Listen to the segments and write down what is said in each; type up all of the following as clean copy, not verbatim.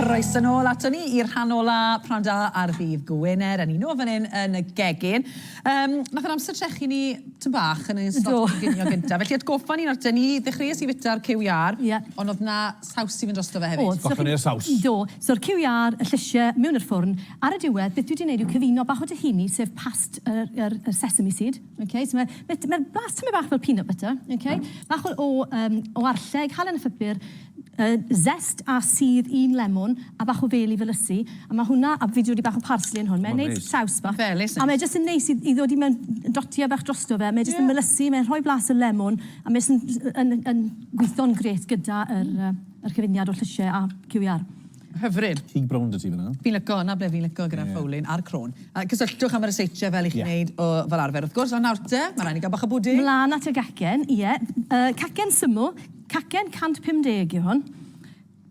Croeso nôl ato ni i'r rhan ola Prynhawn Da ar ddydd Gwener. A ni nôl fan hyn yn y gegin. Um, nath yr amser trechu ni tyn bach yn y slot coginio gynta. Felly atgoffa ni nawr te, ni ddechreuais i fita'r cyw iâr, yeah. ond oedd na saws i fynd drosto fe hefyd. Oedd. Gollon ni'r saws. Do. So'r cyw iâr, y llysiau, mewn i'r ffwrn. Ar y diwedd, beth dwi wedi gwneud yw cyfuno bach o tahini, sef past yr, yr, yr sesame seed. Okay, so mae'r mae, mae blas tymed bach fel peanut butter. Okay? Bach o, o, um, o arlleg, halen a phupur, uh, zest a sudd un lemon, a bach o fel i felysu. A mae hwnna, a fi wedi dod i bach o parsley yn hwn. Mae'n neud saws bach. Felys. A mae jyst yn neis i, i ddod i mewn dotiau bach drosto fe. Mae jyst yeah. yn melysu, mae'n rhoi blas y lemon, a mae jyst yn, yn, yn, gweithio'n gret gyda yr, uh, yr cyfuniad o llysiau a cyw iâr. Hyfryd. Cig brown 'da ti fan'na. Fi'n lico, 'na ble fi'n lico gyda yeah. ffowlyn a'r crôn. Uh, cysylltwch am y ryseitiau fel i chi'n yeah. neud o, fel arfer wrth gwrs, ond nawr te, mae rhaid ni gael bach o bwdin. Mlaen at y gacen, ie. Yeah. Uh, cacen syml, cacen 150 yw hwn.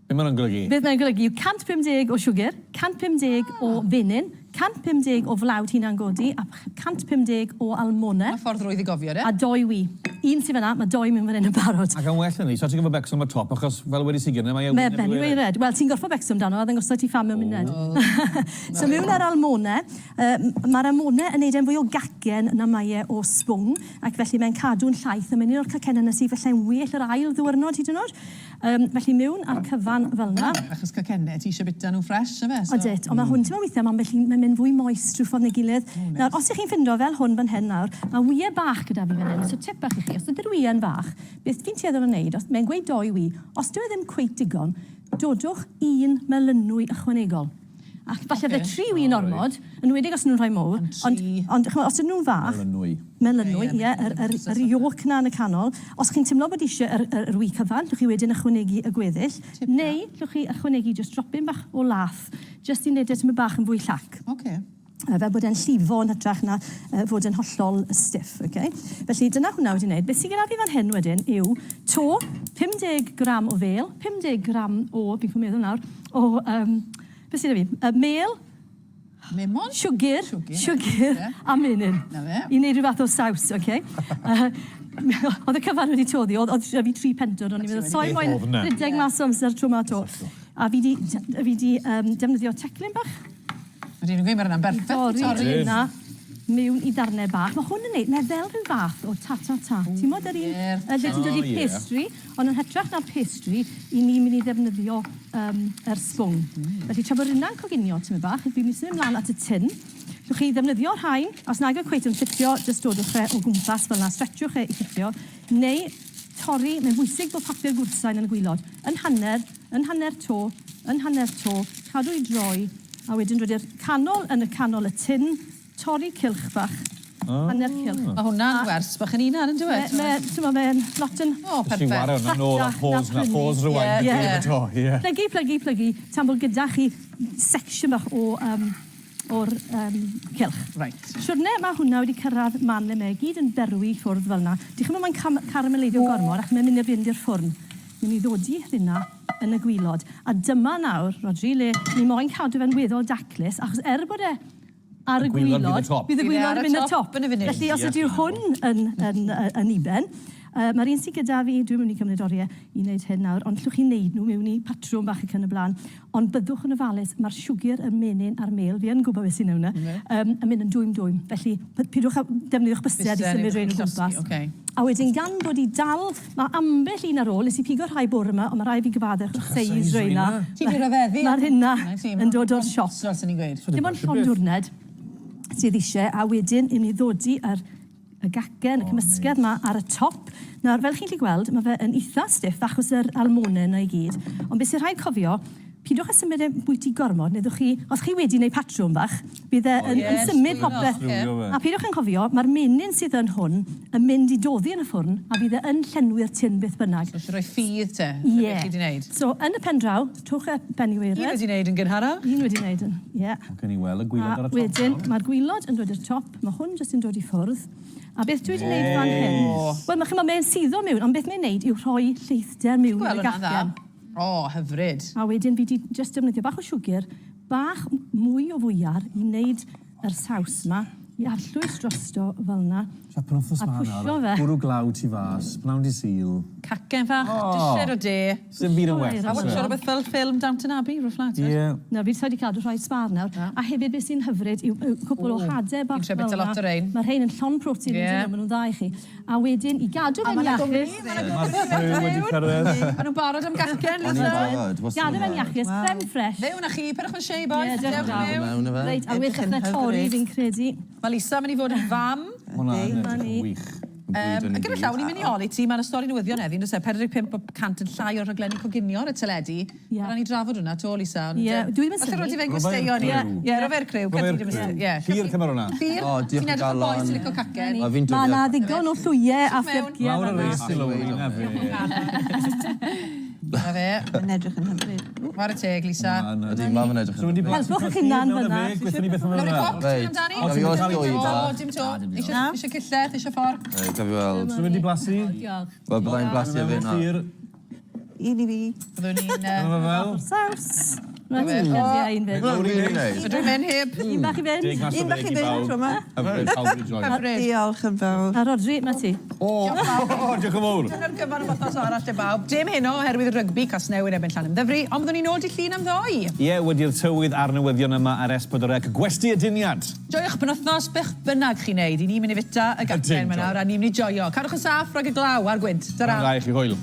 Be mae'n golygu? Beth mae'n golygu yw 150 o siwgr, 150 ah. o fenyn, 150 o flawd hunan-godi a 150 o almone. Mae ffordd rwydd i gofio, de? A doi wy. Un sydd fyna, mae doi mewn fan hyn yn barod. Ac yn well na ni, so ti'n gorfod becso am y top, achos fel wedi si gynne, mae e Mae ben i waered. Wel, ti'n gorfod becso amdano, a ddangosau ti pham mewn munud. So mewn â'r almone, uh, mae'r almone yn neud e'n fwy o gacen na mae e o sbwng, ac felly mae'n cadw'n llaith, a mae'n un o'r cacennau yna sydd falle'n well yr ail ddiwrnod hyd yn oed. Yym, felly miwn a'r cyfan fel 'na. Achos cacenne, ti eisiau bita nhw ffresh, ife? So... Odit, ond mae hwn, ti'n meddwl weithiau, mae ambell un, mae'n mynd fwy moist rhyw ffordd neu gilydd. O, neis. Nawr, os y'ch chi'n ffindo fel hwn fan hyn nawr, mae wyau bach gyda fi fan hyn, so tip bach i chi, os ydy'r wyau'n fach, beth fi'n tueddol o wneud, os, mae'n gweud dou wy, os dyw e ddim cweit digon, dodwch un melynwy ychwanegol. Ac falle bydde tri wy'n ormod, yn enwedig os ydyn nhw'n rhai mowr, ond, ond chimod, os ydyn nhw'n fach... Melynwy. Melynwy, ie, yr, yr, yr yolk 'na yn y canol. Os chi'n timlo bod isie yr, yr, yr wy cyfan, llwch chi wedyn ychwanegu y gweddill, neu llwch chi ychwanegu jyst dropyn bach o lath, jyst i wneud e tymed bach yn fwy llac. Ocê. Fel bod e'n llifo yn hytrach na fod yn hollol stiff, ok? Felly dyna hwnna wedi wneud. Beth sydd gyda fi fan hyn wedyn yw to, 50 gram o fêl, 50 gram o, fi'n cofio meddwl nawr, o, um, beth sydd gyda fi? Uh, mêl, Lemon? Siwgr, siwgr a menyn. Na fe. I wneud rhyw fath o saws, ok? Uh, oedd y cyfan wedi toddi, oedd, oedd fi tri pentwr, o'n i'n meddwl, soi moyn rhedeg mas o amser trwy ma to. A fi di, fi di um, defnyddio teclyn bach. Ydyn nhw'n gweud, mae hwnna'n berffaith i torri. Torri hwnna mewn i ddarnau bach. Mae hwn yn neud, mae fel rhyw fath o ta-ta-ta. Ti'n modd yr un, lle ti'n dod i pastry, ond yn hytrach na'r pastry, i ni'n mynd i ddefnyddio um, yr sbwng. Felly tra bod hynna'n coginio tymed bach, fi'n mynd i symud mlaen at y tin. Llwch chi ddefnyddio rhain, os nag yw cweit yn ffitio, jyst dodwch e o gwmpas fel 'na, stretchwch e i ffitio, neu torri, mae'n bwysig bod papur gwrthsain yn y gwilod, yn hanner, yn hanner to, yn hanner to, cadw i droi, a wedyn rhoid i'r canol yn y canol y tin, torri cylch bach, hanner cylch. Mae hwnna'n wers bach yn hunan, yn dyw e? Mae, t'mo' mae'n lot yn... O, perffaith. Ti'n ware hwnna nôl a pause na, pause rewind Ie. y to, ie. Plygu, plygu, plygu, tan bod gyda chi section bach o yym o'r yym cylch. Reit. Siwrne ma' hwnna wedi cyrraedd man le mae e gyd yn berwi i ffwrdd fel 'na. Dych chi'mo' mae'n cam- carameleiddio gormod ac mae'n mynd i fynd i'r ffwrn. Mynd i ddodi hynna yn y gwilod. A dyma nawr, Rhodri, le ni moyn cadw fe'n weddol daclus, achos er bod e ar y gwilod, bydd y gwilod yn mynd y top. Felly os ydyw hwn yn, yn, yn uben, uh, mae'r un sydd gyda fi, dwi'n mynd i cymryd oriau i wneud hyn nawr, ond llwch chi wneud nhw mewn i patrwm bach ac yn y blaen. Ond byddwch yn ofalus, mae'r siwgr, y menyn a'r mêl, fi yn gwybod beth sy'n mewn yna, um, yn mynd yn dwym dwym. Felly, pidwch â defnyddiwch bysedd i symud rhain o gwmpas. Okay. A wedyn gan bod i dal, mae ambell un ar ôl, nes i pigo rhai bore yma, ond mae rhai fi gyfaddef achos seis rheina. Ti'n mynd rhyfeddu. Mae'r hynna yn dod o'r siop. Swn i'n gweud. Dim ond llond diwrnod sydd eisiau, a wedyn i ni ddodi yr y gacen, y cymysgedd 'ma ar y top. Nawr, fel chi'n gallu gweld, mae fe yn itha stiff achos yr almonen 'na i gyd. Ond beth sy'n rhaid cofio, pidwch â symud e bwyty gormod, neu ddwch chi, os chi wedi wneud patrwm bach, bydd e yn, yn symud popeth. A pidwch yn cofio, mae'r menyn sydd yn hwn yn mynd i doddi yn y ffwrn, a fydd e yn llenwi'r tin beth bynnag. So, eisiau rhoi ffydd te, yeah. beth chi wedi wneud. So, yn y pen draw, trowch e ben i waered. Un wedi wneud yn gynharach. Un wedi wneud yn, ie. Yeah. Gawn ni weld y gwilod ar y top. A wedyn, mae'r gwilod yn dod i'r top. Mae hwn jyst yn dod i ffwrdd. A beth dwi wedi wneud fan hyn... Wel, mae chimod, mae'n suddo miwn, ond beth mae'n wneud yw rhoi lleithder miwn i'r gacen. O, hyfryd. A wedyn fi 'di jyst defnyddio bach o siwgr, bach mwy o fwyar i wneud yr saws 'ma, i arllwys drosto fel 'na. Ta penwythnos A ma pwsio nawr, fe. bwrw glaw tu fas, pnawn di Sul. Cacen fach, O. dished o de. Sdim byd yn well. A A oes e? watcho rhywbeth fel ffilm Downton Abbey, rhywbeth fel 'na, Ie. Nawr, fi wedi cadw rhai sbâr nawr. A hefyd beth sy'n hyfryd yw yw cwpl o hadau bach Fi'n trio bwyta fel 'na. lot o rein. Mae rhain yn llon protein Ie. yeah. Maen nhw'n dda i chi. A wedyn, i gadw fe'n iachus... Mae'r criw wedi cyrraedd. Maen nhw'n barod am gacen, O'n i'n Lisa. barod. wastad Gadw yn fe'n barod. iachus, creme fraiche. Fewn â chi, perwch yn shei, boys. Ie, diolch Dewch yn fawr. mewn. Mewn â fe. Reit, a Edrych wedyn yn gathe torri hyfryd. fi'n credu. Mae Lisa mynd i fod yn fam. Hwna yn Ma' edrych ni. yn wych. Um, a gyda llaw, ni'n mynd i holi ti, mae'n y stori newyddion heddi, yn 45% yn llai o'r rhaglenni coginio ar y teledu. Ie. Yeah. Rhaid ni drafod hwnna to, Lisa. Ond, Ie, yym, dwi ddim yn Falle synnu. rhaid i fe'n Rho fe'r gwesteion ni. criw. Ie, rho fe'r criw. Rho fe'r Cer di ddim criw. yn- Ie. Llyr, cymer hwnna. Llyr, O, diolch ti'n o edrych fel boi galon. sy'n licio cacen. O, fi'n Mae dod na ddigon o llwyau a Mewn. ffyrciau Lawr y fan'na. res i lawr, na fe. Na fe. Mae'n edrych yn hyfryd. Chwarae teg, Lisa. Ydy, ma' fe'n edrych So mynd i yn blasu Helpwch eich Llyr hunan mewn y fan'na. fe, Gwethwn ni beth am Lawr i hwnna. coc, ti'n Reit. amdani? Gaf i weld dwy To, bach? dim to. Eisiau cillell, eisiau fforc. Reit, gaf i weld. So mynd i blasu? Diolch. Wel, byddai'n blasu fe Mewn na. Llyr. Un i fi. Byddwn ni'n... Dyma fe fel. Saws. Mae'n lyfio un fyd. Mae'n really nice. Ydw i'n mynd heb? Un bach i fynd. Deg mas o Un bach ddeg i i fynd bawb. tro 'ma. Hyfryd, pawb wedi joio. Hyfryd. Diolch yn fawr. A Rodri, mae ti. O, diolch yn fawr. Dyna'r gyfan am wythnos arall i bawb. Dim heno oherwydd rygbi Casnewydd erbyn Llanymddyfri, ond byddwn ni'n ôl dydd Llun am ddoe. Ie, wedi'r tywydd a'r newyddion yma ar S4C. Gwesty Aduniad. Joiwch penwythnos, beth bynnag chi'n neud. I ni'n mynd i fita y gacen Ydyn, yma nawr, a ni'n mynd i joio. Cadwch yn saff rhag y glaw a'r gwynt. Ta-ra. Dda i chi, hwyl.